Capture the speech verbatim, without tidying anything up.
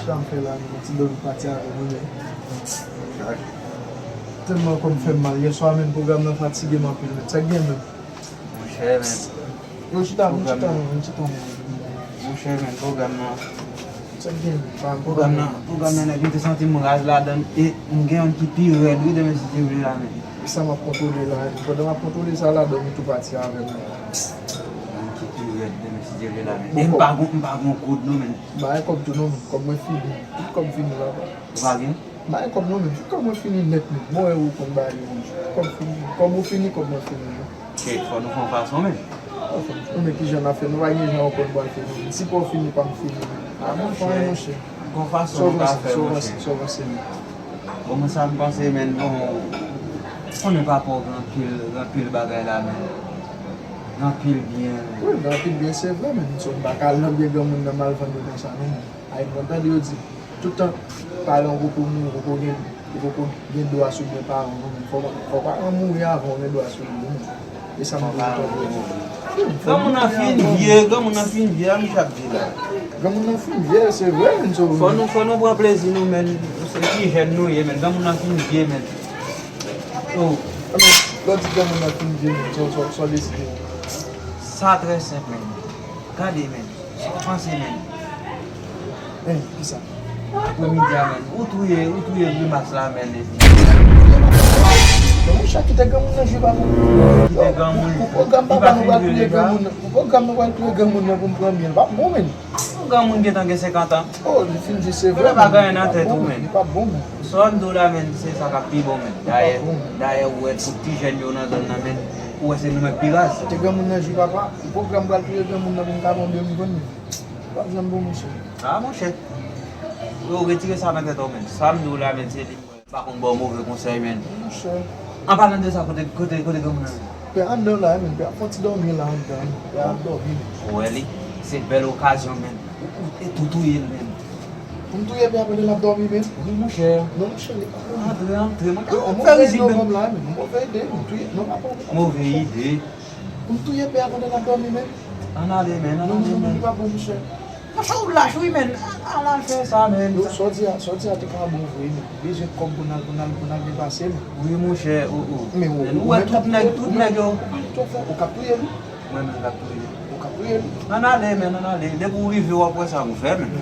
Sa m fè la, menm, ti domi pati avè mwen, men. Tèlman kò m fè m mal. Yèswa, menm, pwogram nan fatige m anpil, men. Sa k gen, menm? Monchè, men. Yo, chita, menm, chita, menm, chita, menm. Monchè, men, pwogram nan. Sa k gen, menm? Pwogram nan, pwogram nan, nèg, m te santi m raz ladan l, e m gen youn ki pi rèd, wi, demen, si Dye vle la, men. E sa m ap kontwole la, menm. Pandan m ap kontwole sa ladan, m tou pati avè m. Youn ki pi rèd, demen, si Dye vle la, men. E m pa gon, m pa gon koud, non, men. M pa gen kòb tou non, men. Kòb mwen fini. Tout kòb fini, papa. Ou pa gen? M pa gen kòb non, men. Tout kòb mwen fini nèt, men. Mwen wè ou konn bagay yo, men. Tout kòb fini. Kòb ou fini, kòb mwen fini, men. Shit, fò nou fè yon fason, men. Fò nou fè yon fason, men, kijan n ap fè? Nou pa gen jan ankò nou pral fè, non, men. Si pa w fini, pa m fini, men. A, bon, fè yon, monchè. Gon fason nou ka fè, monchè. Sa w panse, sa w panse, men? Bon, mwen sa m panse, men, bon, konnen papa w gen anpil, gen anpil bagay la, men. Gen anpil byen. Wi, gen anpil byen, se vre, men. So, m pa ka al nan byen granmoun nan m al vann yo konsa, non, men. Ay, mwen tande yo di, tout tan paran w poko mouri, ou poko gen, ou poko gen dwa sou byen paran w, non, men. Fò, fò paran w mouri avan w gen dwa sou li, non, men. E sa m toujou tande yo di. Granmoun nan fin vye, granmoun nan fin vye, a misye ap di la. Granmoun nan fin vye, se vre, men, so. Fò nou, fò nou pran plezi nou, men. Se ti jèn nou ye, men. Granmoun nan fin vye, men. Oh. Lè w di granmoun nan fin vye, men, sa, sa, sa w deside? Sa trè senp, men. Gade, men. Sa w panse, men? Hein, kisa? Aprè midi a, men. Ou touye, ou touye grimas la, men. Bon, monchè, kite granmoun nan jwe, papa. Kite granmoun. Pou pwogram papa nou pral touye granmoun nan. Pou pwogram nou pral touye granmoun nan pou m pran byen l. Pa bon, men. Yon granmoun gentan gen senkant an. Oh, li fin di se vre, men. Ou pa gen anyen nan tèt ou, men. Li pa bon, men. Sa m di w la, men, se sa k ap pi bon, men. Dayè, dayè, ou wè tout ti jèn yo nan zòn nan, men. Ou wè se nou menm pi raz. Kite granmoun nan jwe, papa. Pwogram pral touye granmoun nan pou m ka pran byen m konn, men. Li p ap janm bon, monchè. A, monchè. Yo, retire sa nan tèt ou, men. Sa m di w la, men, se li m wè. M pa konn ba w move konsèy, men. Monchè. An palan de sa, kote, kote, kote granmoun nan ye? Pè anndan la, men. Pè ap fè yon ti dòmi la anndan. Pè ap dòmi, men. Ou wè li? Se bèl okazyon, men. Ou, ou, e tou touye l, men. Pou m touye pè a pandan l ap dòmi, men? Wi, monchè. Non, monchè, li pa bon. Antre, antre, monchè. Ou fè rizib, men. Move ide, m touye. Non, pa bon. Move ide. Pou m touye pè a pandan l ap dòmi, men? Ann ale, men, ann ale, men. Non, non, non, li pa bon, monchè. Monchè, ou lach, wi, men. Al, al fè sa, men. Yo, sa w di a, sa w di a te ka bon vre, men. Bezwen kòb pou n al, pou n al, pou n al depase, men. Wi, monchè, o, o. Men ou, ou wè tout nèg, tout nèg yo. Ou p ap touye li? Mwen menm k ap touye li. Ou k ap touye li? Ann ale, men, ann ale. Depi w rive, w ap wè sa pou fè, men.